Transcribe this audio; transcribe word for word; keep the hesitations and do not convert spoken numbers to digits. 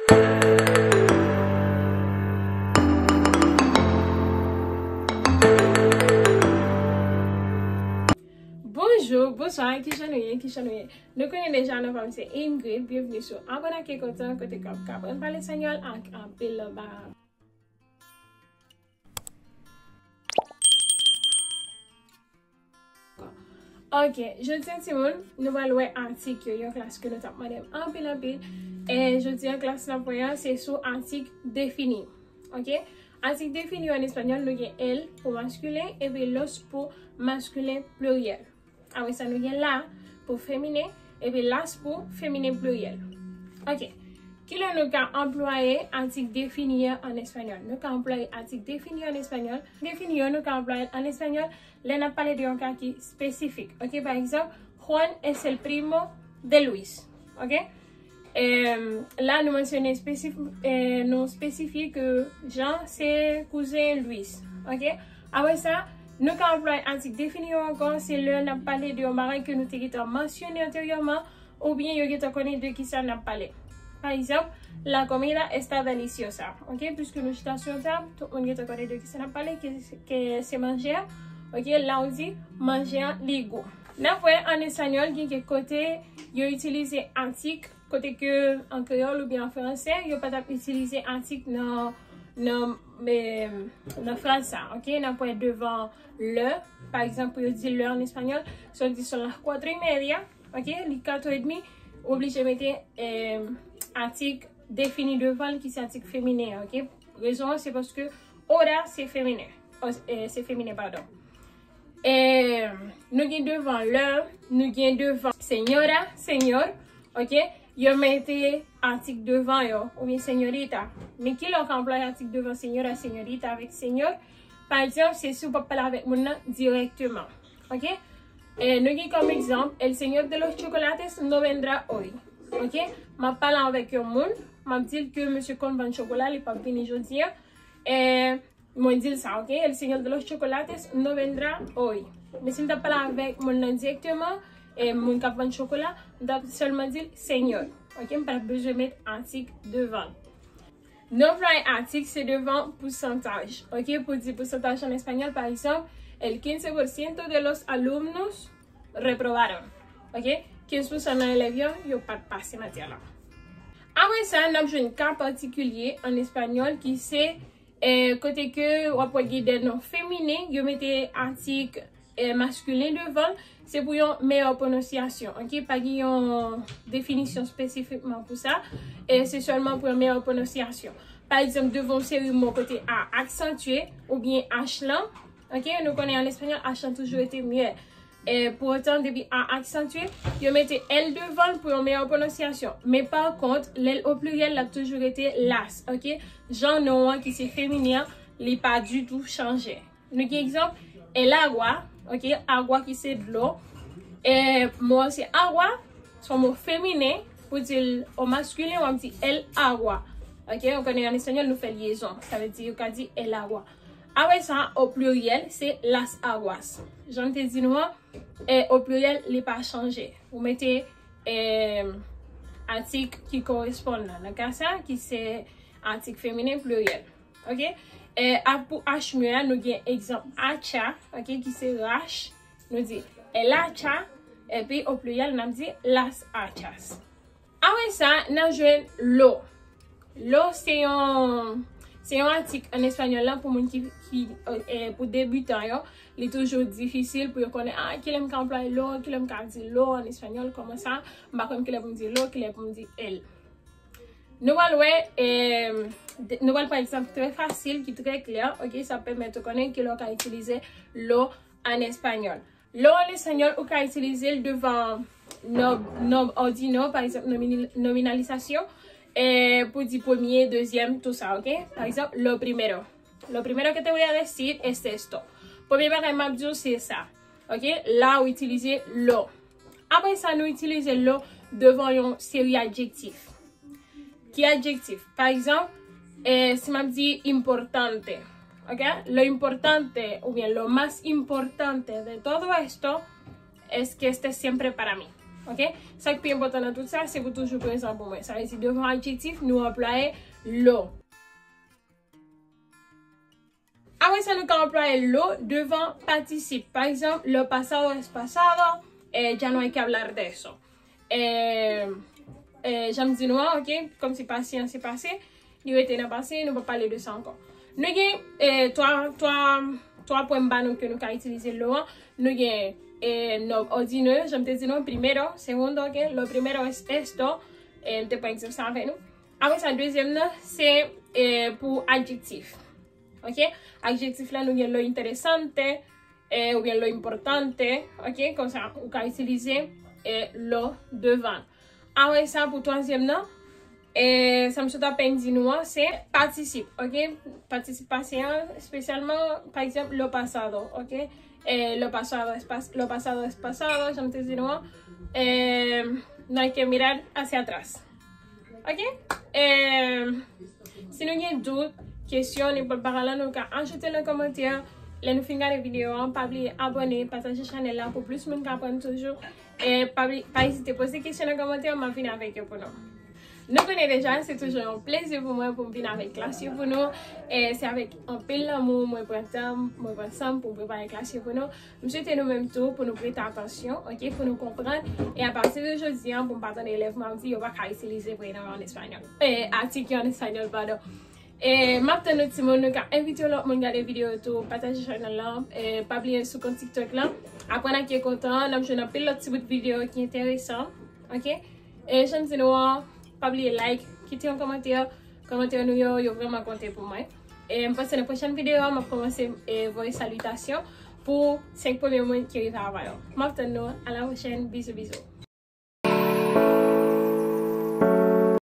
Bonjou, bonswa, kijan nou ye, kijan nou ye? Nou konnen deja, non pa m se Ingrid, byenveni sou Aprende Español, kote ke w ap aprann pale espanyòl ak anpil love. Ok, jodi a timoun, nou pral wè atik yo, yon klas ke nou t ap mande m anpil anpil. E jodi a klas n ap wè a, se sou atik defini. Ok? Atik defini an espanyòl, nou gen el pou maskilen, epi los pou maskilen pliryèl. Apre sa, nou gen la pou feminen, epi las pou feminen pliryèl. Ok. Kilè nou ka anplwaye atik defini an an espanyòl? Nou ka anplwaye atik defini an espanyòl. Defini yo, nou ka anplwaye an espanyòl lè n ap pale de yon ka ki espesifik. Ok, pa egzanp, Juan es el primo de Luis. Ok? Em, la, nou mansyone espesif-, eh, nou espesifye ke Jean se kouzen Luis. Ok? Apre sa, nou ka anplwaye atik defini yo ankò, se lè n ap pale de yon bagay ke nou te gentan mansyone anteryèman, oubyen yo gentan konnen de kisa n ap pale. Pa egzanp, la comida está deliciosa. Ok? Piske nou chita sou yon tab, tout moun gentan konnen de kisa n ap pale, ke, ke se manje a. Ok? La, ou di, manje a, li gou. N ap wè an espanyòl, gen kèk kote, yo itilize atik, kote ke an kreyòl oubyen an fransè, yo pa t ap itilize atik nan, nan, em, nan fraz sa, ok? N ap wè devan lè, pa egzanp, pou yo di lè an espanyòl, si yo di son las cuatro y media, ok? Li kat è edmi, ou oblije mete, em, atik defini devan l, ki se atik feminen an, ok? Rezon an, se paske hora se feminen, o, eh, se feminen, padon. E, nou gen devan lè, nou gen devan senyora, señor, ok? Yo mete atik devan yo, oubyen señorita. Men kilè w ka anplwaye atik devan senyora, señorita avèk señor? Pa egzanp, se si w p ap pale avèk moun nan dirèkteman, ok? E, nou gen kòm egzanp, el señor de los chocolates no vendrá hoy, ok? M ap pale avèk yon moun, m ap di l ke mesye konn vann chokola, li p ap vini jodi a. E, Mwen di l sa, ok? El señor de los chocolates no vendrá hoy. Men si m t ap pale avèk moun nan dirèkteman, e moun k ap vann chokola, m t ap sèlman di l señor. Ok? M pa t ap bezwen met atik devan l. Nou anplwaye atik se devan pousantaj. Ok? Pou di pousantaj an espanyòl, pa egzanp, el quince por ciento de los alumnos reprobaron. Ok? Kenz pousan nan elèv yo, yo pa t pase matyè la. Apre sa, n ap jwenn ka patikilye an espanyòl ki se eh, kote ke w ap wè gen de non feminen, yo mete atik, eh, maskilen devan l, se pou yon meyè pwononsyasyon, ok? Pa gen yon definisyon espesifikman pou sa, e se sèlman pou yon meyè pwononsyasyon. Pa egzanp, devan yon seri mo kote a aksantye oubyen H lan, ok? Nou konnen an espanyòl, H lan toujou rete myè. E, pou otan, depi a aksantye, yo mete L devan l pou yon meyè pwononsyasyon. Men pa kont, lè l o pliryèl, l ap toujou rete las, ok? Jan non an ki se feminen an, li pa ditou chanje. Nou gen egzanp, el agua, ok? Agua ki se dlo. E mo an se agua, se yon mo feminen, pou di l o maskilen, w ap di el agua. Ok? Ou konnen an espanyòl, nou fè lyezon. Sa vle di, yo ka di el agua. Apre sa, o pliryèl, se las aguas. Jan m te di nou an, e o pliryèl, li pa chanje. Ou mete, e, atik ki koresponn nan. Nan ka sa, ki se atik feminen pliryèl. Ok? E, a pou H mwen an, nou gen egzanp hacha, ok, ki se rach. Nou di el hacha, epi o pliryèl, n ap di las hachas. Apre sa, n ap jwenn lo. Lo se yon, se yon atik an espanyòl la pou moun ki, ki, eh, pou debitan yo. Li toujou difisil pou yo konnen, ah, kilè m ka anplwaye lo, kilè m ka di lo an espanyòl, kòman sa, m pa konn kilè pou m di lo, kilè pou m di el. Nou pral wè, eh, de- nou pral pran egzanp trè fasil, ki trè klè, ok, sa pèmèt ou konnen kilè w ka itilize lo an espanyòl. Lo an espanyòl, ou ka itilize l devan nòb, nòb òdinè, pa egzanp, nomini- nominalizasyon, e pou di premye, dezyèm, tou sa, ok? Pa egzanp, lo primero. Lo primero que te voy a decir es esto. Premye bagay m ap di w se sa. Ok? La, ou itilize lo. Apre sa, nou itilize lo devan yon seri adjektif. Ki adjektif? Pa egzanp, eh, si m ap di importante, ok? Lo importante, oubyen lo más importante de todo esto es que esté siempre para mí. Ok? Sa ki pi enpòtan nan tout sa, se pou toujou prezan pou mwen. Sa vle di devan adjektif, nou anplwaye lo. Apre sa, nou ka anplwaye lo devan patisip. Pa egzanp, lo pasado es pasado, eh, ya no hay que hablar de eso. Eh, eh, jan m di nou an, ok? Kòmsi pase an se pase, li rete nan pase, nou p ap pale de sa ankò. Nou gen, eh, twa, twa, twa pwen m ba nou ke nou ka itilize lo an. Nou gen, eh, nonm òdinè, jan m te di nou, primero, segundo, ok? Lo primero es esto. Eh, m te pran egzanp sa avè nou. Apre sa, dezyèm nan, se, eh, pou adjektif. Ok? Adjektif la, nou gen lo interesante, eh, oubyen lo importante, ok? Konsa, ou ka itilize, eh, lo devan. Apre sa, pou twazyèm nan, eh, sa m sot apèn di nou an, se patisip, ok? Patisip pase an, espesyalman, pa egzanp, lo pasado, ok? Eh, lo pasado es pas-, lo pasado es pasado, jan m te di nou an, eh, no hay que mirar hacia atrás. Ok? Eh, si nou gen dout, kesyon, nenpòt bagay la, nou ka ajoute nan kòmantè. Lè nou fin gade videyo an, pa bliye abòne, pataje chanèl la pou plis moun ka aprann toujou. E pa bli-, pa ezite poze kesyon nan kòmantè, m ap vin avèk yo pou nou. Nou konnen deja, se toujou yon plezi pou mwen pou m vin avèk klas yo pou nou. E se avèk anpil lanmou mwen pran tan, mwen pran san m pou m prepare klas yo pou nou. M swete nou menm tou pou nou prete atansyon, ok, pou nou konprann. E apati de jodi an, pou m pa tande elèv mwen ap di yo pa ka itilize prenom an espanyòl. E, atik yo an espanyòl, padon. E m ap tann nou timoun, nou ka envite yon lòt moun gade videyo tou, pataje chanèl lan, e pa bliye sou kont TikTok lan. Aprann ak Ye Kontan, n ap jwenn anpil lòt ti bout videyo ki enteresan, ok? E jan m di nou an, pa bliye like, kite yon kòmantè, kòmantè nou yo, yo vrèman konte pou mwen. E m panse nan pwochèn videyo a, m ap kòmanse, e, voye salitasyon pou senk premye moun ki rive avan yo. M ap tann nou, a la pwochèn, bizou bizou.